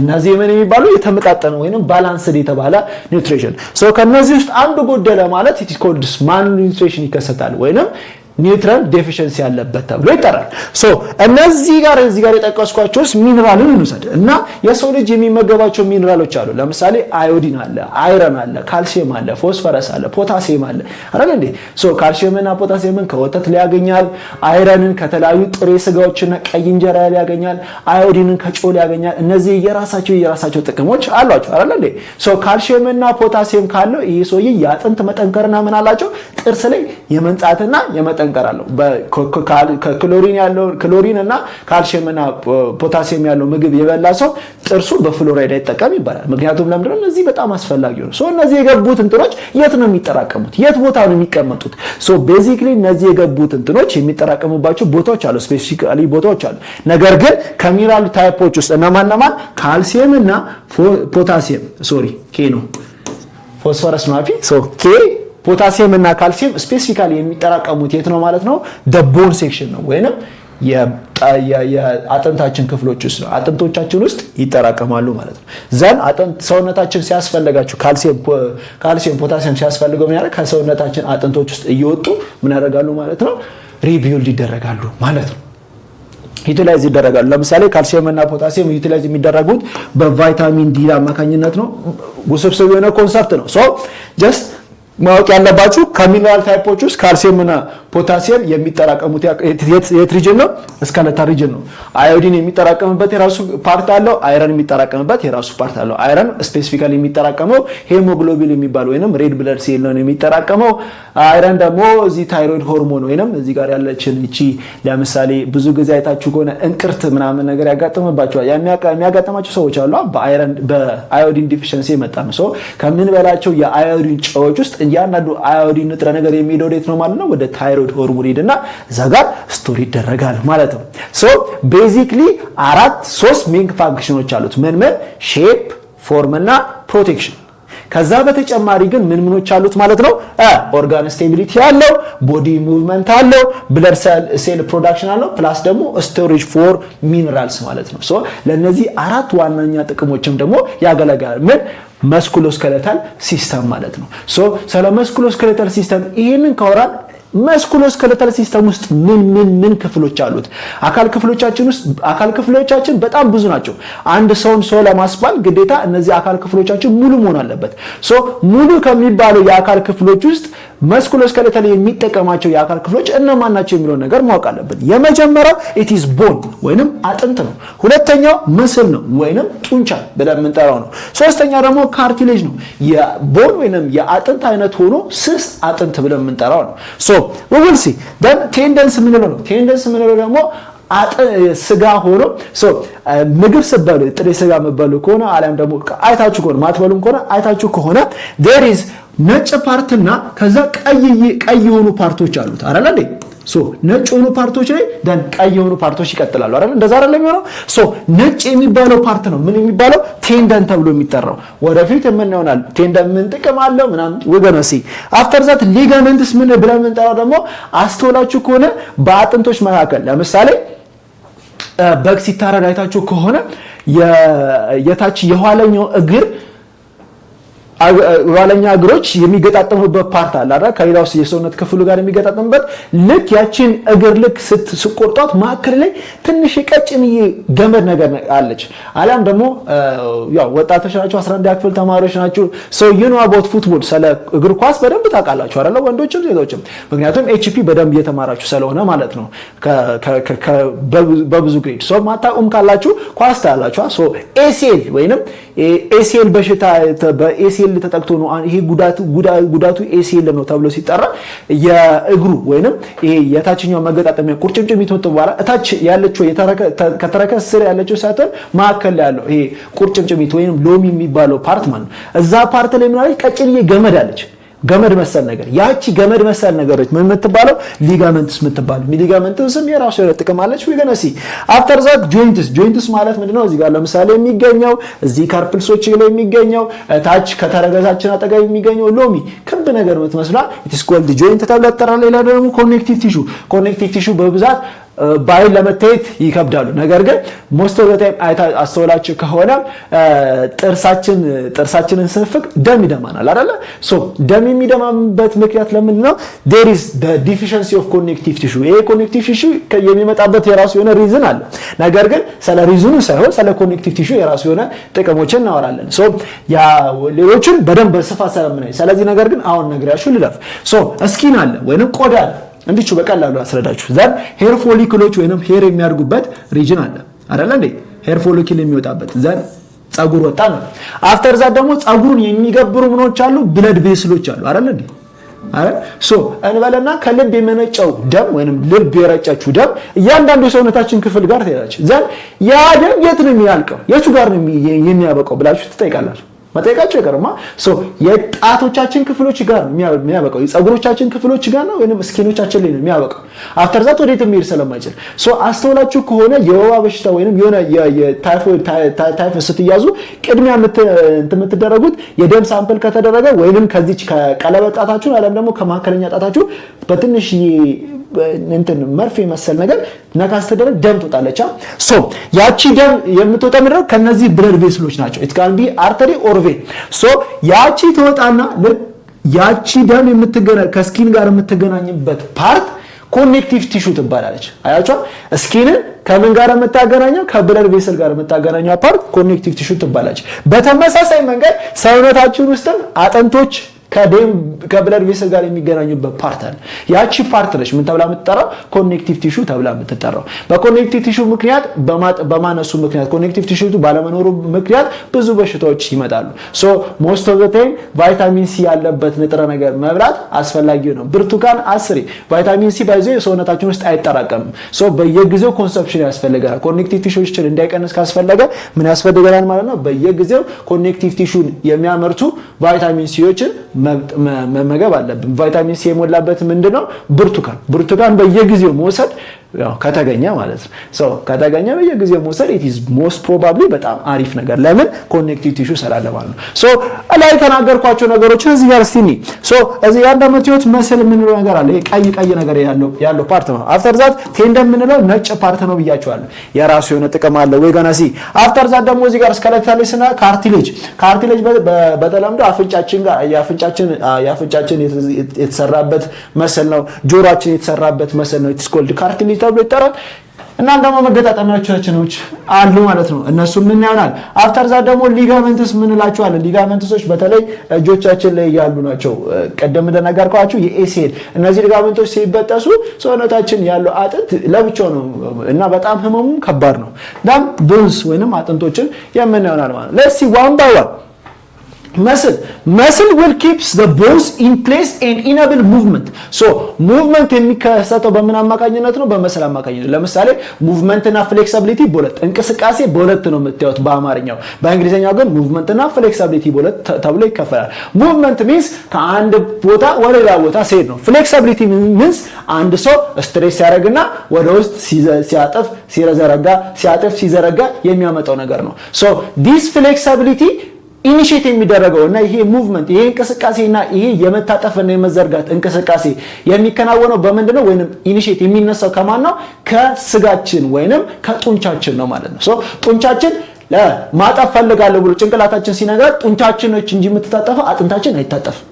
እነዚህ ምን የሚባሉ የተመጣጠነ ወይንም balanced የተባለ nutrition። So ከነዚህ ውስጥ አንዱ ጎደለ ማለት it is called malnutrition ይከሰታል ወይንም nutrient deficiency ያለበት ተብሎ ይጠራል። So እነዚህ ጋር እዚህ ጋር የጠቀስኳቸው ውስጥ ሚኒራልን እንውሰድ እና የሰው ልጅ የሚመገባቸው ሚኒራሎች አሉ። ለምሳሌ አዮዲን አለ፣ iron አለ፣ ካልሲየም አለ፣ ፎስፈረስ አለ፣ ፖታሲየም አለ አይደል እንዴ? So ካልሲየምና ፖታሲየምን ከወተት ሊያገኛል። Iron ን ከተለያዩ ጥሬ ስጋዎችና ቀይ እንጀራ ሊያገኛል። አዮዲንን ከጨው ሊያገኛል። እነዚህ የራሳቸው የራሳቸው ጥቅሞች አሏቸው አይደል እንዴ? So ካልሲየምና ፖታሲየም ካለው ይህ ሰውዬ የአጥንት መጠንከርና ምን አላቸው ጥርስ ላይ የመንጻትና የመጠንከር አለው። ክሎሪን ያለው፣ ክሎሪን እና ካልሲየም እና ፖታሲየም ያለው ምግብ የበላ ሰው ጥርሱ በፍሎራይድ አይጠቀም ይባላል። ምክንያቱም ለምንድነው? እነዚህ በጣም አስፈላጊ ነው። So እነዚህ የገቡት እንትኖች የት ነው የሚጠራቀሙት? የት ቦታ ነው የሚቀመጡት? So basically እነዚህ የገቡት እንትኖች የሚጠራቀሙባቸው ቦታዎች አሉ፣ specifically ቦታዎች አሉ። ነገር ግን ከ mineral type ኦች ውስጥ እነማን እነማን? ካልሲየም እና ፖታሲየም፣ sorry፣ K ነው፣ ፎስፈረስ ነው። So K፣ ፖታሲየም እና ካልሲየም specifically የሚጠራቀሙት የት ነው ማለት ነው? The bone section ነው ወይንም የአጥንታችን ክፍሎች ውስጥ ነው። አጥንቶቻችን ውስጥ ይጠራቀማሉ ማለት ነው። Then አጥንት ሰውነታችን ሲያስፈልጋቸው ካልሲየም፣ ፖታሲየም ሲያስፈልገው ምን ያደርግ ከሰውነታችን አጥንቶች ውስጥ እየወጡ ምን ያደርጋሉ ማለት ነው? Rebuild ይደረጋሉ ማለት ነው። Utilize ይደረጋሉ። ለምሳሌ ካልሲየም እና ፖታሲየም utilize የሚደረጉት በ vitamin D አማካኝነት ነው። ውስብስብ የሆነ concept ነው። So just ማወቅ ያለባችሁ ከ mineral type ኦች ውስጥ ካልሲየም እና ፖታሲየም የሚጠራቀሙት የት region ነው? Skeletal region ነው። አዮዲን የሚጠራቀምበት የራሱ part አለው። Iron የሚጠራቀምበት የራሱ part አለው። Iron specifically የሚጠራቀመው ሄሞግሎቢን የሚባል ወይንም red blood cell ነው የሚጠራቀመው። Iron ደግሞ እዚህ thyroid hormone ወይንም እዚህ ጋር ያለችን እቺ ለምሳሌ ብዙ ጊዜ አይታችሁ ከሆነ እንቅርት ምናምን ነገር ያጋጥምባቸዋል። የሚያጋጥማቸው ሰዎች አሉ። በ iron በ iodine deficiency የመጣ ነው። So ከምንበላቸው የአዮዲን ጨዎች ውስጥ እያንዳንዱ አዮዲን ንጥረ ነገር የሚሄደው ወዴት ነው ማለት ነው? ወደ thyroid hormone ሄድና እዛ ጋር store ይደረጋል ማለት ነው። So basically አራት ሶስት main function ኖች አሉት። ምን ምን? Shape፣ form እና protection። ከዛ በተጨማሪ ግን ምን ምኖች አሉት ማለት ነው? Organ stability አለው፣ body movement አለው፣ blood cell production አለው፣ plus ደግሞ storage for minerals ማለት ነው። So ለነዚህ አራት ዋነኛ ጥቅሞችም ደግሞ ያገለግላል። ምን? Musculoskeletal system ማለት ነው። So ስለ musculoskeletal system ይሄንን ካወራን musculoskeletal system ውስጥ ምን ምን ምን ክፍሎች አሉት? አካል ክፍሎቻችን ውስጥ አካል ክፍሎቻችን በጣም ብዙ ናቸው። አንድ ሰውን ሰው ለማስባል ግዴታ እነዚህ አካል ክፍሎቻችን ሙሉ መሆን አለበት። So ሙሉ ከሚባሉ የአካል ክፍሎች ውስጥ musculoskeletal የሚጠቀማቸው የአካል ክፍሎች እነማን ናቸው የሚለውን ነገር ማወቅ አለብን። የመጀመሪያው it's bone ወይንም አጥንት ነው። ሁለተኛው muscle ነው ወይንም ጡንቻ ብለን የምንጠራው ነው። ሶስተኛ ደግሞ cartilage ነው። የ bone ወይንም የአጥንት አይነት ሆኖ ስስ አጥንት ብለን የምንጠራው ነው። So we'll see. Then tendons የምንለው ነው። Tendons የምንለው ደግሞ ስጋ ሆኖ ምግብ ስትበሉ ጥሬ ስጋ የምትበሉ ከሆነ አሊያም ደግሞ አይታችሁ ከሆነ ማትበሉም ከሆነ አይታችሁ ከሆነ there is ነጭ part ና ከዛ ቀይ ቀይ የሆኑ part ኦች አሉት አይደል እንዴ? So ነጭ የሆኑ part ኦች ላይ then ቀይ የሆኑ part ኦች ይቀጥላሉ አይደል? እንደዛ አይደል የሚሆነው? So ነጭ የሚባለው part ነው ምን የሚባለው? Tendon ተብሎ የሚጠራው። ወደፊት የምናየው ይሆናል። Tendon ምን ጥቅም አለው ምናምን we're gonna see. After that ligaments ምን ብለን የምንጠራው ደግሞ አስተውላችሁ ከሆነ በአጥንቶች መካከል ለምሳሌ በግ ሲታረድ አይታችሁ ከሆነ የታች የኋለኛው እግር የኋለኛ እግሮች የሚገጣጠሙበት part አለ አይደል? ከሌላው የሰውነት ክፍሉ ጋር የሚገጣጠሙበት ልክ ያቺን እግር ልክ ስትቆርጧት መካከል ላይ ትንሽ ቀጭንዬ ገመድ ነገር አለች። አሊያም ደግሞ ያው ወጣቶች ናቸው፣ 11 ክፍል ተማሪዎች ናቸው። So you know about football፣ ስለ እግር ኳስ በደንብ ታውቃላችሁ አይደል? ወንዶችም ሴቶችም። ምክንያቱም HP በደንብ እየተማራችሁ ስለሆነ ማለት ነው። በብዙ grade so ማታውቁም ካላችሁ ኳስ ታያላችሁ። So ACL ወይንም ACL በሽታ በ ACL ተጠቅቶ ነው ይሄ ጉዳቱ ACL ነው ተብሎ ሲጠራ የእግሩ ወይንም ይሄ የታችኛው መገጣጠሚያ ቁርጭምጭሚት በኋላ እታች ያለችው ከተረከዝ ስር ያለችው ሳትሆን መካከል ላይ ያለው ይሄ ቁርጭምጭሚት ወይንም ሎሚ የሚባለው part ማለት ነው። እዛ part ላይ ምን አለች? ቀጭንዬ ገመድ አለች። ገመድ መሰል ነገር። ያቺ ገመድ መሰል ነገሮች ምን የምትባለው? Ligaments የምትባለው። Ligaments ም የራሱ የሆነ ጥቅም አለች። We gonna see after that. Joints. Joints ማለት ምንድነው? እዚህ ጋር ለምሳሌ የሚገኘው እዚህ carpals ኦች ላይ የሚገኘው ታች ከተረከዛችን አጠገብ የሚገኘው ሎሚ ክብ ነገር የምትመስሏ it's called joint ተብላ ትጠራለች። ሌላ ደግሞ connective tissue። Connective tissue በብዛት በአይን ለመታየት ይከብዳሉ። ነገር ግን most of the time አስተውላችሁ ከሆነ ጥርሳችንን ስንፍቅ ደም ይደማናል አይደለ? So ደም የሚደማበት ምክንያት ለምንድን ነው? There is the deficiency of connective tissue። ይሄ connective tissue የሚመጣበት የራሱ የሆነ reason አለ። ነገር ግን ስለ reason ኑ ሳይሆን ስለ connective tissue የራሱ የሆነ ጥቅሞችን እናወራለን። So ያ ሌሎችን በደንብ በስፋት ስለምናይ ስለዚህ ነገር ግን አሁን ነግሬያችሁ ልለፍ። So skin አለ ወይንም ቆዳ አለ። እንዲቹ በቀላሉ አስረዳችሁ። Then hair follicle ኦች ወይንም hair የሚያድጉበት region አለ አይደለ እንዴ? Hair follicle የሚወጣበት then ጸጉር ወጣ ነው። After that ደግሞ ጸጉሩን የሚገብሩ ምኖች አሉ፣ blood vessel ኦች አሉ አይደለ እንዴ? አይደል? So እንበለና ከልብ የመነጨው ደም ወይንም ልብ የረጨችው ደም እያንዳንዱ የሰውነታችን ክፍል ጋር ትሄዳለች። Then ያ ደም የት ነው የሚያልቀው? የቱ ጋር ነው የሚያበቃው ብላችሁ ትጠይቃላችሁ። መጠየቃቸው አይቀርማ። So የጣቶቻችን ክፍሎች ጋር ነው የሚያበቃው፣ የፀጉሮቻችን ክፍሎች ጋር ነው ወይንም skin ኦቻችን ላይ ነው የሚያበቃው። After that ወዴት የሚሄድ ስለማይችል so አስተውላችሁ ከሆነ የወባ በሽታ ወይንም የሆነ የታይፎይድ ታይፈስ ስትያዙ ቅድሚያ የምትደረጉት የደም sample ከተደረገ ወይንም ከዚች ከቀለበት ጣታችሁን አሊያም ደግሞ ከመካከለኛ ጣታችሁ በትንሽ እንትን መርፌ መሰል ነገር ነካ ስትደረግ ደም ትወጣለች። So ያቺ ደም የምትወጣ ምንድነው? ከነዚህ blood vessel ኦች ናቸው። It can be artery or vein። So ያቺ ትወጣና ያቺ ደም የምትገና ከ skin ጋር የምትገናኝበት part connective tissue ትባላለች። አያችሁ፣ skin ን ከምን ጋር የምታገናኘው? ከ blood vessel ጋር የምታገናኘው part connective tissue ትባላለች። በተመሳሳይ መንገድ ሰውነታችን ውስጥም አጥንቶች ከ blood vessel ጋር የሚገናኙበት part አለ። ያቺ part ነች ምን ተብላ የምትጠራው? Connective tissue ተብላ የምትጠራው። በ connective tissue ምክንያት፣ በማነሱ ምክንያት፣ connective tissue ባለመኖሩ ምክንያት ብዙ በሽታዎች ይመጣሉ። So most of the time vitamin C ያለበት ንጥረ ነገር መብላት አስፈላጊ ነው። ብርቱካን አስሪ vitamin C ባይዞ የሰውነታችን ውስጥ አይጠራቀምም። So በየጊዜው consumption ያስፈልገናል። Connective tissue ዎችን እንዳይቀንስ ካስፈለገ ምን ያስፈልገናል ማለት ነው? በየጊዜው connective tissue ን የሚያመርቱ vitamin C ዎችን መመገብ አለብን። Vitamin C የሞላበት ምንድነው? ብርቱካን። ብርቱካን በየጊዜው መውሰድ፣ ያው ከተገኘ ማለት ነው። So ከተገኘ በየጊዜው መውሰድ it is most probably በጣም አሪፍ ነገር። ለምን? Connective tissue ስላለ ማለት ነው። So ላይ የተናገርኳቸው ነገሮችን እዚህ ጋር እስቲ እንይ። So እዚህ ጋር እንደምታዩት muscle የምንለው ነገር አለ። ይሄ ቀይ ቀይ ነገር ያለው part ነው። After that tendon የምንለው ነጭ part ነው ብያቸዋለሁ። የራሱ የሆነ ጥቅም አለ። We gonna see after that ደግሞ እዚህ ጋር skeletal ስና cartilage። Cartilage በተለምዶ አፍንጫችን ጋር የአፍንጫችን የተሰራበት muscle ነው። ጆሮአችን የተሰራበት muscle ነው። It's called cartilage ተብሎ ይጠራል። እናም ደግሞ መገጣጠሚያዎቻችን አሉ ማለት ነው። እነሱ ምን ይሆናል? After that ደግሞ ligaments ምንላቸው አለ። Ligaments ኦች በተለይ እጆቻችን ላይ ያሉ ናቸው። ቀደም እንደነገርኳችሁ የ ACL እነዚህ ligament ኦች ሲበጠሱ ሰውነታችን ያለው አጥንት ለብቻው ነው እና በጣም ህመሙም ከባድ ነው። ዳም bones ወይንም አጥንቶችን የምን ይሆናል ማለት ነው። Let's see one by one. Muscle. Muscle will keeps the bones in place and enable movement. So movement የሚከሰተው በምን አማካኝነት ነው? በ muscle አማካኝነት። ለምሳሌ movement እና flexibility በሁለት፣ እንቅስቃሴ በሁለት ነው የምታዩት በአማርኛው። በእንግሊዝኛው ግን movement እና flexibility በሁለት ተብሎ ይከፈላል። Movement means ከአንድ ቦታ ወደ ሌላ ቦታ ሲሄድ ነው። Flexibility means አንድ ሰው stretch ሲያደርግና ወደ ውስጥ ሲያጥፍ ሲዘረጋ፣ ሲያጥፍ ሲዘረጋ የሚያመጣው ነገር ነው። So this flexibility initiate የሚደረገው እና ይሄ movement፣ ይሄ እንቅስቃሴና ይሄ የመታጠፍና የመዘርጋት እንቅስቃሴ የሚከናወነው በምንድን ነው? ወይንም initiate የሚነሳው ከማን ነው? ከስጋችን ወይንም ከጡንቻችን ነው ማለት ነው። So ጡንቻችን ማጠፍ ፈልጋለሁ ብሎ ጭንቅላታችን ሲነግራት ጡንቻችን ነች እንጂ የምትታጠፈው አጥንታችን አይታጠፍም።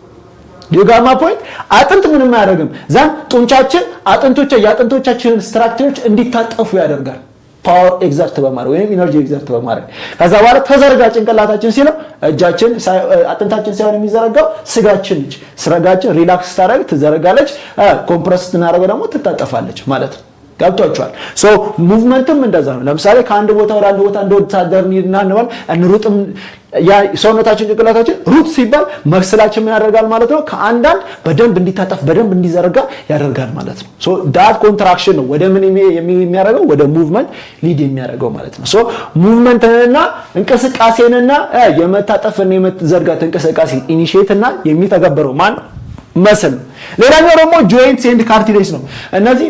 You got my point? አጥንት ምንም አያደርግም። Then ጡንቻችን አጥንቶቻ የአጥንቶቻችንን structure ኦች እንዲታጠፉ ያደርጋል። Power exert በማድረግ ወይም energy exert በማድረግ። ከዛ በኋላ ተዘርጋ ጭንቅላታችን ሲለው እጃችን፣ አጥንታችን ሳይሆን የሚዘረጋው ስጋችን ነች። ስጋችን relax ስታደርግ ትዘረጋለች፣ compress ስናደርገው ደግሞ ትታጠፋለች ማለት ነው። ገብቷችኋል? So movement ም እንደዛ ነው። ለምሳሌ ከአንድ ቦታ ወደ አንድ ቦታ እንደ ወታደር እንሂድና እንበል እንሩጥም፣ ሰውነታችን ጭንቅላታችን ሩጥ ሲባል muscle ኣችን ምን ያደርጋል ማለት ነው? ከአንዳንድ በደንብ እንዲታጠፍ፣ በደንብ እንዲዘረጋ ያደርጋል ማለት ነው። So that contraction ነው ወደ ምን የሚያደርገው? ወደ movement lead የሚያደርገው ማለት ነው። So movement ንና እንቅስቃሴንና የመታጠፍና የመዘርጋት እንቅስቃሴ initiate እና የሚተገበረው ማን? Muscle ነው። ሌላኛው ደግሞ joints and cartilage ነው። እነዚህ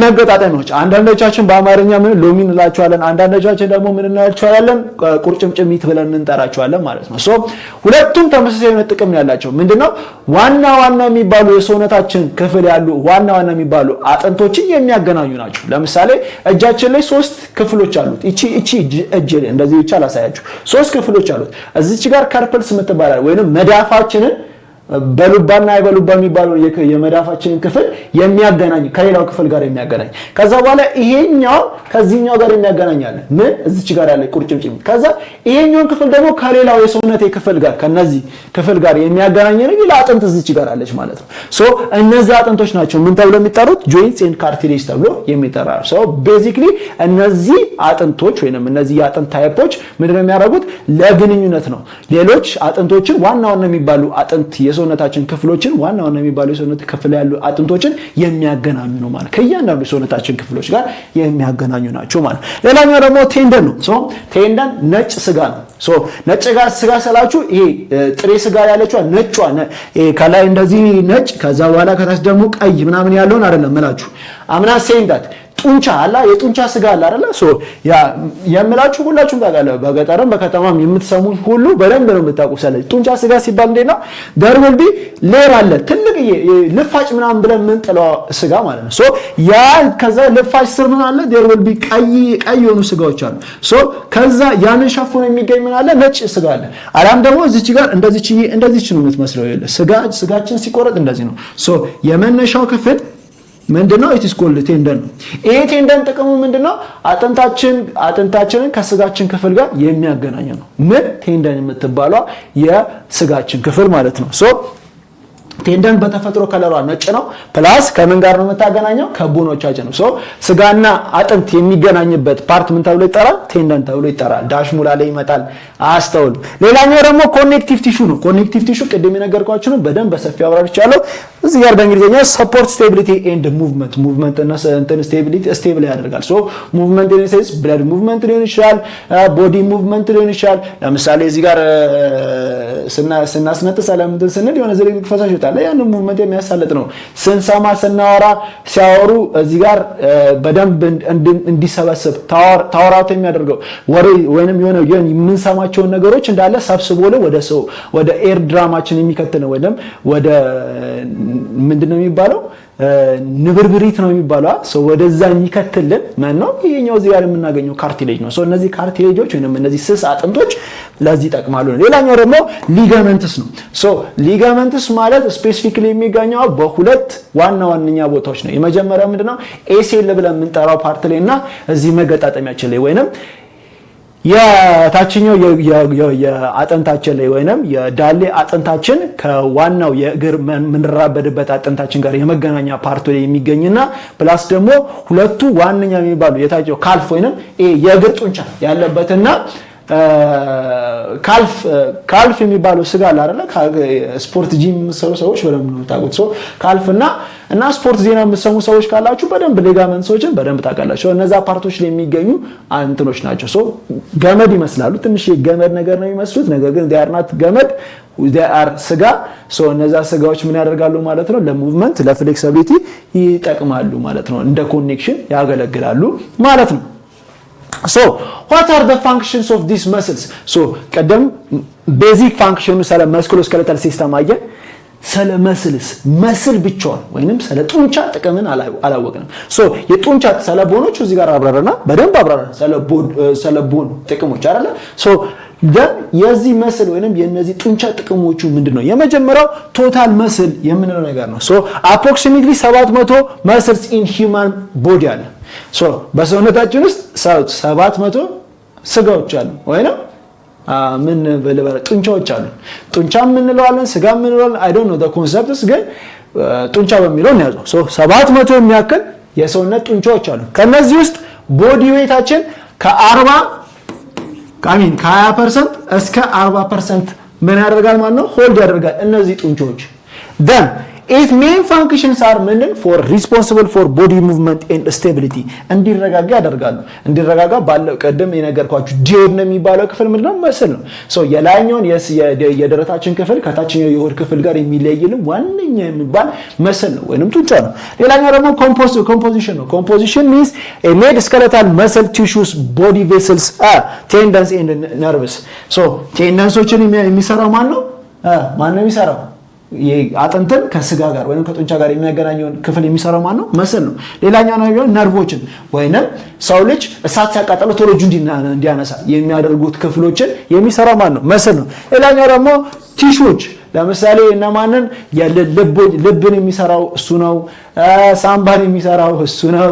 መገጣጠሚያዎች አንዳንዶቻችን በአማርኛ ምን ሎሚ እንላቸዋለን፣ አንዳንዶቻችን ደግሞ ምን እንላቸዋለን? ቁርጭምጭሚት ብለን እንጠራቸዋለን ማለት ነው። So ሁለቱም ተመሳሳይ የሆነ ጥቅም ያላቸው ምንድነው? ዋና ዋና የሚባሉ የሰውነታችን ክፍል ያሉ ዋና ዋና የሚባሉ አጥንቶችን የሚያገናኙ ናቸው። ለምሳሌ እጃችን ላይ ሶስት ክፍሎች አሉት። እቺ እጅ ላይ እንደዚህ ብቻ ላሳያችሁ። ሶስት ክፍሎች አሉት። እዚች ጋር carpals የምትባላል ወይንም መዳፋችንን በሉባና አይበሉባ የሚባለው የመዳፋችንን ክፍል የሚያገናኝ፣ ከሌላው ክፍል ጋር የሚያገናኝ፣ ከዛ በኋላ ይሄኛው ከዚህኛው ጋር የሚያገናኝ አለ። ምን እዚች ጋር ያለ ቁርጭምጭሚት። ከዛ ይሄኛውን ክፍል ደግሞ ከሌላው የሰውነቴ ክፍል ጋር፣ ከነዚህ ክፍል ጋር የሚያገናኝ ሌላ አጥንት እዚች ጋር አለች ማለት ነው። So እነዚህ አጥንቶች ናቸው ምን ተብሎ የሚጠሩት? Joints and cartilage ተብሎ የሚጠራ። So basically እነዚህ አጥንቶች ወይንም እነዚህ የአጥንት type ኦች ምንድነው የሚያደርጉት? ለግንኙነት ነው። ሌሎች አጥንቶችን፣ ዋና ዋና የሚባሉ አጥንት የሰውነታችን ክፍሎችን፣ ዋና ዋና የሚባሉ የሰውነት ክፍል ያሉ አጥንቶችን የሚያገናኙ ነው ማለት፣ ከእያንዳንዱ የሰውነታችን ክፍሎች ጋር የሚያገናኙ ናቸው ማለት። ሌላኛው ደግሞ tendon ነው። So tendon ነጭ ስጋ ነው። So ነጭ ስጋ ስላችሁ ይሄ ጥሬ ስጋ ያለችዋ ነጯ፣ ከላይ እንደዚህ ነጭ ከዛ በኋላ ከታች ደግሞ ቀይ ምናምን ያለውን አይደለም እላችሁ። I'm not saying that። ጡንቻ አላ የጡንቻ ስጋ አለ አይደለ? So ያ የምላችሁ ሁላችሁም ታውቃላችሁ። በገጠርም በከተማም የምትሰሙኝ ሁሉ በደንብ ነው የምታውቁ። ስለዚህ ጡንቻ ስጋ ሲባል እንዴት ነው? There will be layer አለ፣ ትልቅ ልፋጭ ምናምን ብለን የምንጥለው ስጋ ማለት ነው። So ያ ከዛ ልፋጭ ስር ምን አለ? There will be ቀይ ቀይ የሆኑ ስጋዎች አሉ። So ከዛ ያንን ሸፍኖ የሚገኝ ምን አለ? ነጭ ስጋ አለ። አላም ደግሞ እዚች ጋር እንደዚች እንደዚች ነው የምትመስለው። ስጋችን ሲቆረጥ እንደዚህ ነው። So የመነሻው ክፍል ምንድነው? It's called tendon ነው። ይሄ tendon ጥቅሙ ምንድነው? አጥንታችንን ከስጋችን ክፍል ጋር የሚያገናኝ ነው። ምን tendon የምትባሏ የስጋችን ክፍል ማለት ነው። So tendon በተፈጥሮ ከለሯ ነጭ ነው። Plus ከምን ጋር ነው የምታገናኘው? ከ bone ኦቻችን ነው። So ስጋና አጥንት የሚገናኝበት part ምን ተብሎ ይጠራል? Tendon ተብሎ ይጠራል። Dash ሙላ ላይ ይመጣል። አስተውሉ። ሌላኛው ደግሞ connective tissue ነው። Connective tissue ቅድም የነገርኳችሁ ነው። በደንብ በሰፊው አብራርቻለሁ። እዚህ ጋር በእንግሊዝኛ support stability and movement፣ movement እና እንትን stability stable ያደርጋል። So movement in sense blood movement ሊሆን ይችላል፣ body movement ሊሆን ይችላል። ለምሳሌ እዚህ ጋር ስናስነጥስ አለምንትን ስንል የሆነ ዝርግርግ ፈሳሽ ይወጣል። ያንን movement የሚያሳልጥ ነው። ስንሰማ፣ ስናወራ፣ ሲያወሩ እዚህ ጋር በደንብ እንዲሰበስብ ታወራቱ የሚያደርገው ወሬ ወይንም የሆነ የምንሰማቸውን ነገሮች እንዳለ ሰብስቦ ወደ ሰው ወደ ear drum ኣችን የሚከት ነው። ወይም ወደ ምንድነው የሚባለው፣ ንብርብሪት ነው የሚባለው። So ወደዛ የሚከትልን ማን ነው? ይሄኛው እዚህ ጋር የምናገኘው cartilage ነው። So እነዚህ cartilage ኦች ወይንም እነዚህ ስስ አጥንቶች ለዚህ ይጠቅማሉ። ሌላኛው ደግሞ ligaments ነው። So ligaments ማለት specifically የሚገኘው በሁለት ዋና ዋነኛ ቦታዎች ነው። የመጀመሪያው ምንድነው? ACL ብለን የምንጠራው part ላይ እና እዚህ መገጣጠሚያችን ላይ ወይንም የታችኛው የአጥንታችን ላይ ወይንም የዳሌ አጥንታችን ከዋናው የእግር የምንራመድበት አጥንታችን ጋር የመገናኛ part ኡ ላይ የሚገኝና plus ደግሞ ሁለቱ ዋነኛ የሚባሉ የታችኛው calf ወይንም የእግር ጡንቻ ያለበትና calf የሚባለው ስጋ አለ አይደለ? ስፖርት ጂም የምትሰሩ ሰዎች በደንብ ነው የምታውቁት። So calf እና ስፖርት ዜና የምትሰሙ ሰዎች ካላችሁ በደንብ ligaments ኦችን በደንብ ታውቃላችሁ። እነዛ part ኦች ላይ የሚገኙ እንትኖች ናቸው። So ገመድ ይመስላሉ። ትንሽ ገመድ ነገር ነው የሚመስሉት፣ ነገር ግን they are not ገመድ፣ they are ስጋ። So እነዛ ስጋዎች ምን ያደርጋሉ ማለት ነው? ለ movement፣ ለ flexibility ይጠቅማሉ ማለት ነው። እንደ connection ያገለግላሉ ማለት ነው። So what are the functions of these muscles? So ቀደም basic function ኑ ስለ musculoskeletal system አየን። ስለ muscles፣ muscle ብቻዋን ወይንም ስለ ጡንቻ ጥቅምን አላወቅንም። So የጡንቻ ስለ bone ኦቹ እዚህ ጋር አብራራና በደንብ አብራራና ስለ bone ጥቅሞች አይደለ? So የዚህ muscle ወይንም የነዚህ ጡንቻ ጥቅሞቹ ምንድን ነው? የመጀመሪያው total muscle የምንለው ነገር ነው። So approximately 700 muscles in human body አለ። So በሰውነታችን ውስጥ 700 ስጋዎች አሉ ወይንም ምን ልበል ጡንቻዎች አሉ። ጡንቻ የምንለዋለን፣ ስጋ የምንለዋለን፣ I don't know the concepts፣ ግን ጡንቻ በሚለው እንያዘው። So 700 የሚያክል የሰውነት ጡንቻዎች አሉ። ከነዚህ ውስጥ body weight ኣችን ከ40 I mean ከ20% እስከ 40% ምን ያደርጋል ማለት ነው? Hold ያደርጋል እነዚህ ጡንቻዎች። Then its main functions are ምንድን for responsible for body movement and stability፣ እንዲረጋጋ ያደርጋሉ። እንዲረጋጋ ባለው ቅድም የነገርኳችሁ duodenum የሚባለው ክፍል ምንድነው? Muscle ነው። So የላይኛውን የደረታችን ክፍል ከታችኛው የሆድ ክፍል ጋር የሚለይልን ዋነኛ የሚባል muscle ነው ወይንም ጡንቻ ነው። ሌላኛው ደግሞ composition ነው። Composition means made skeletal muscle tissues, body vessels, tendons and nerves። So tendons ኦችን የሚሰራው ማን ነው? ማን ነው የሚሰራው? አጥንትን ከስጋ ጋር ወይም ከጡንቻ ጋር የሚያገናኘውን ክፍል የሚሰራው ማን ነው? Muscle ነው። ሌላኛው ነው ነርቮችን ወይንም ሰው ልጅ እሳት ሲያቃጠለው ቶሎ እጁ እንዲያነሳ የሚያደርጉት ክፍሎችን የሚሰራው ማን ነው? Muscle ነው። ሌላኛው ደግሞ tissue ዎች፣ ለምሳሌ እነማንን? ልብን የሚሰራው እሱ ነው። ሳምባን የሚሰራው እሱ ነው።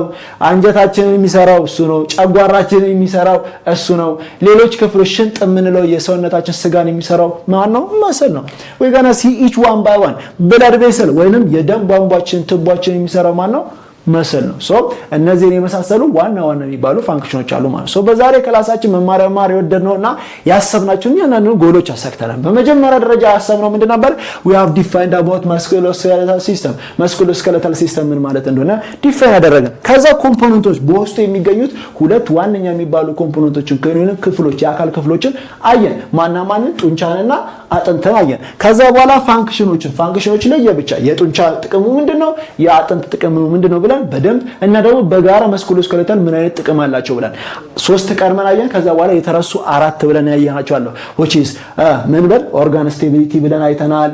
አንጀታችንን የሚሰራው እሱ ነው። ጨጓራችንን የሚሰራው እሱ ነው። ሌሎች ክፍሎች ሽንጥ የምንለው የሰውነታችን ስጋን የሚሰራው ማን ነው? Muscle ነው። We gonna see each one by one። Blood vessel ወይንም የደም ቧንቧችን ትቧችን የሚሰራው ማን ነው? Muscle ነው። So እነዚህን የመሳሰሉ ዋና ዋና የሚባሉ function ኦች አሉ ማለት ነው። So በዛሬ class ኣችን መማር የወደድነውና ያሰብናቸውን እያንዳንዱ ጎሎች አሳክተናል። በመጀመሪያ ደረጃ ያሰብነው ምንድን ነበር? We have defined about musculoskeletal system። Musculoskeletal system ምን ማለት እንደሆነ define ያደረግን። ከዛ component ኦች፣ በውስጡ የሚገኙት ሁለት ዋነኛ የሚባሉ component ኦችን፣ ክፍሎች፣ የአካል ክፍሎችን አየን። ማና ማንን? ጡንቻንና አጥንትን አየን። ከዛ በኋላ function ኦችን ለየብቻ የጡንቻ ጥቅሙ ምንድነው፣ የአጥንት ጥቅሙ ምንድነው ብለን ብለን በደንብ እና ደግሞ በጋራ musculoskeletal ምን አይነት ጥቅም አላቸው ብለን ሶስት ቀድመን አየን። ከዛ በኋላ የተረሱ አራት ብለን ያየናቸው አለ፣ which is ምን በል organ stability ብለን አይተናል።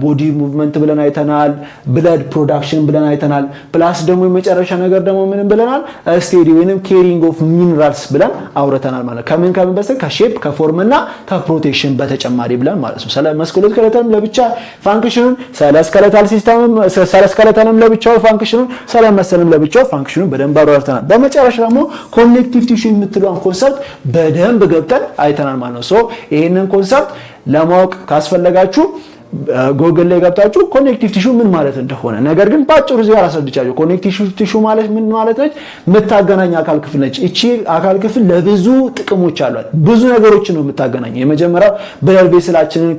Body movement ብለን አይተናል። Blood production ብለን አይተናል። Plus ደግሞ የመጨረሻ ነገር ደግሞ ምን ብለናል? Steady ወይንም carrying of minerals ብለን አውርተናል ማለት ከምን ከምን በስተቀር ከ shape፣ ከ form እና ከ protection በተጨማሪ ብለን ማለት ነው። ስለ musculoskeletal ም ለብቻ function ኑን፣ ስለ skeletal system ም፣ ስለ skeletal ም ለብቻው function ኑን፣ ስለ muscle ም ለብቻው function ኑን በደንብ አብራርተናል። በመጨረሻ ደግሞ connective tissue የምትለዋን concept በደንብ ገብተን አይተናል ማለት ነው። So ይሄንን concept ለማወቅ ካስፈለጋችሁ ጎግል ላይ ገብታችሁ connective tissue ምን ማለት እንደሆነ፣ ነገር ግን በአጭሩ እዚህ ጋር አስረድቻችሁ። Connective tissue ማለት ምን ማለት ነች? የምታገናኝ አካል ክፍል ነች። እቺ አካል ክፍል ለብዙ ጥቅሞች አሏት። ብዙ ነገሮችን ነው የምታገናኘው። የመጀመሪያው blood vessel ኣችንን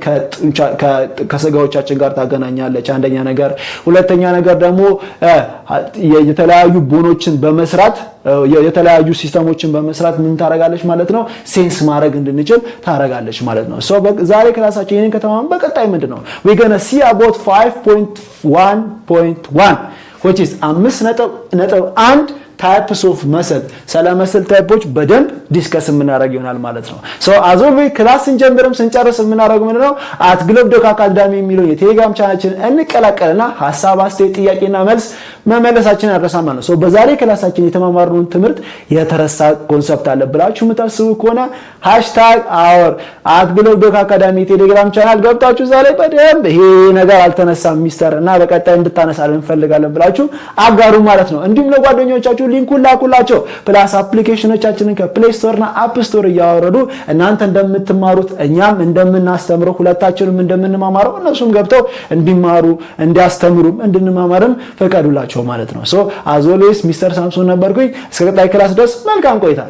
ከስጋዎቻችን ጋር ታገናኛለች፣ አንደኛ ነገር። ሁለተኛ ነገር ደግሞ የተለያዩ bone ኦችን በመስራት፣ የተለያዩ system ኦችን በመስራት ምን ታረጋለች ማለት ነው? Sense ማድረግ እንድንችል ታረጋለች ማለት ነው። So ዛሬ class ኣችን ይህንን ከተማርን በቀጣይ ምንድን ነው we gonna see about 5.1.1, which is 5.1 types of muscle። ስለ muscle type ኦች በደንብ discuss የምናደርግ ይሆናል ማለት ነው። So as always class ስንጀምርም ስንጨርስ የምናደርገው ምንድነው? @GlobeDoc Academy የሚለው የቴሌግራም ቻናላችንን እንቀላቀልና ሀሳብ፣ አስተያየት፣ ጥያቄና መልስ መመለሳችንን አንረሳም ማለት ነው። So በዛሬ class ኣችን የተማማርነውን ትምህርት የተረሳ concept አለ ብላችሁ የምታስቡ ከሆነ hashtag our @GlobeDoc Academy ቴሌግራም ቻናል ገብታችሁ እዛ ላይ በደንብ ይሄ ነገር አልተነሳም ሚስተር እና በቀጣይ እንድታነሳልን እንፈልጋለን ብላችሁ አጋሩ ማለት ነው። እንዲሁም ለጓደኞቻችሁ link ኡን ላኩላቸው። Plus application ኦቻችንን ከ Play Store እና App Store እያወረዱ እናንተ እንደምትማሩት እኛም እንደምናስተምረው ሁለታችንም እንደምንማማረው እነሱም ገብተው እንዲማሩ፣ እንዲያስተምሩም እንድንማማርም ፈቀዱላቸው ማለት ነው። So as always ሚስተር ሳምሶን ነበርኩኝ። እስከ ቀጣይ class ድረስ መልካም ቆይታ።